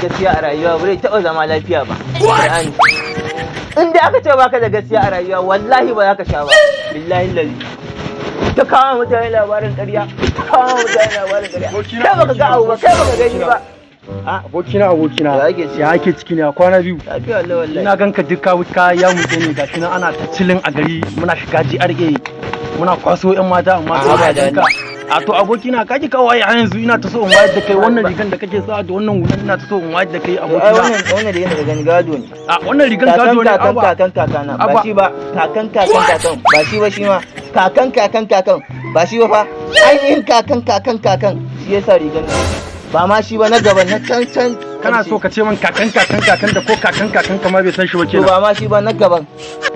Gaskiya a rayuwa ba zai taɓa zama lafiya ba. Qur'ani. In dai aka ce baka da gaskiya a rayuwa, wallahi ba za ka sha ba. Billahi lazi. Ta kawo mutane labarin ƙarya, ta kawo mutane labarin ƙarya. Kai baka ga abu ba, kai baka gani ba. Abokina, abokina. Ya ake ciki? Ya ake ciki ne a kwana biyu? Lafiya Allah wallahi. Ina ganka duk ka ya mutse ne. Gashi nan ana ta chilling a gari, muna shiga GRA, muna kwaso yan mata, amma A sai ba da ganka. A to abokina, ka ki kawai har yanzu ina ta so in wayar da kai wannan rigan da kake sa da wannan hulan, ina ta so in wayar da kai, Ai abokina. Wannan da yana gani gado ne. A wannan rigan kakan gado ne? Kakan Aba. kakan kakana ba. Abba. Shi ba kakan kakan kakan ba, shi ba, shi ma kakan kakan kakan ba, shi ba fa, ainihin kakan kakan kakan shi yasa rigan nan. Ba ma shi ba, na gaban, na can can. Kana so ka ce min kakan kakan kakan da ko kakan kakan kama bai san shi ba To kenan? Ba ma shi ba, na gaban.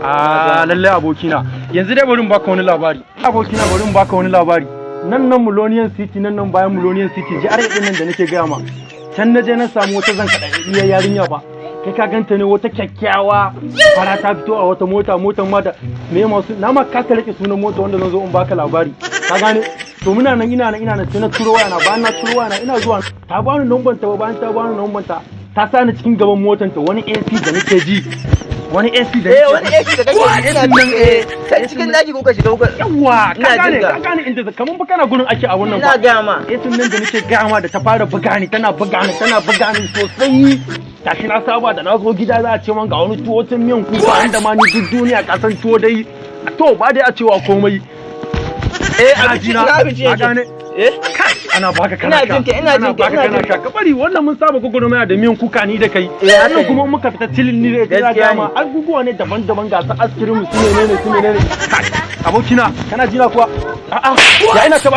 A lalle abokina, yanzu dai bari in baka wani labari, abokina, bari in baka wani labari. Nan nan Millennium City, nan nan bayan Millennium City, GRA din nan da nake gaya ma, can na je na samu wata zan kaɗa yarinya ba. Kai ka ganta ne, wata kyakkyawa fara, ta fito a wata mota, motar ma da me masu na ma kasa rike sunan mota wanda zan zo in baka labari, ka gane? To muna nan, ina nan, ina nan, sai na turo waya na. Bayan na turo waya na, ina zuwa ta bani numban ta. Bayan ta bani numban ta, ta sa ni cikin gaban motar ta, wani AC da nake ji, wani AC da Eh, nake wani AC da kake ji, ina nan, eh, can cikin daji kuka shiga kuka Yawa, ka Ina gane? jin ka. Ka gane inda kaman ba kana gurin ake a wannan Ina ba? gaya ma. AC nan da nake gaya ma, da ta fara buga ni, tana buga ni, tana buga ni sosai. Tashi na saba da na zo gida za a ce man ga wani tuwo tun miyan kuka, inda ma ni duk duniya ka san tuwo dai, to ba dai a cewa komai. Eh, Kana abinci ji na? ina abinci Ka yake? gane? Eh. Kai, ana baka kana Ina sha. jin ka, ina Ana jin ka, baka ina kana jin sha. Ka bari wannan, mun saba gwagwarmaya da miyan kuka ni da kai. Eh, haka Wannan ne. kuma muka fita chilling ni da ita za Gaskiya ga ma ne. abubuwa ne daban-daban, ga su askirin su, menene su menene. Kai, abokina, kana jina kuwa? A'a, ya ina ta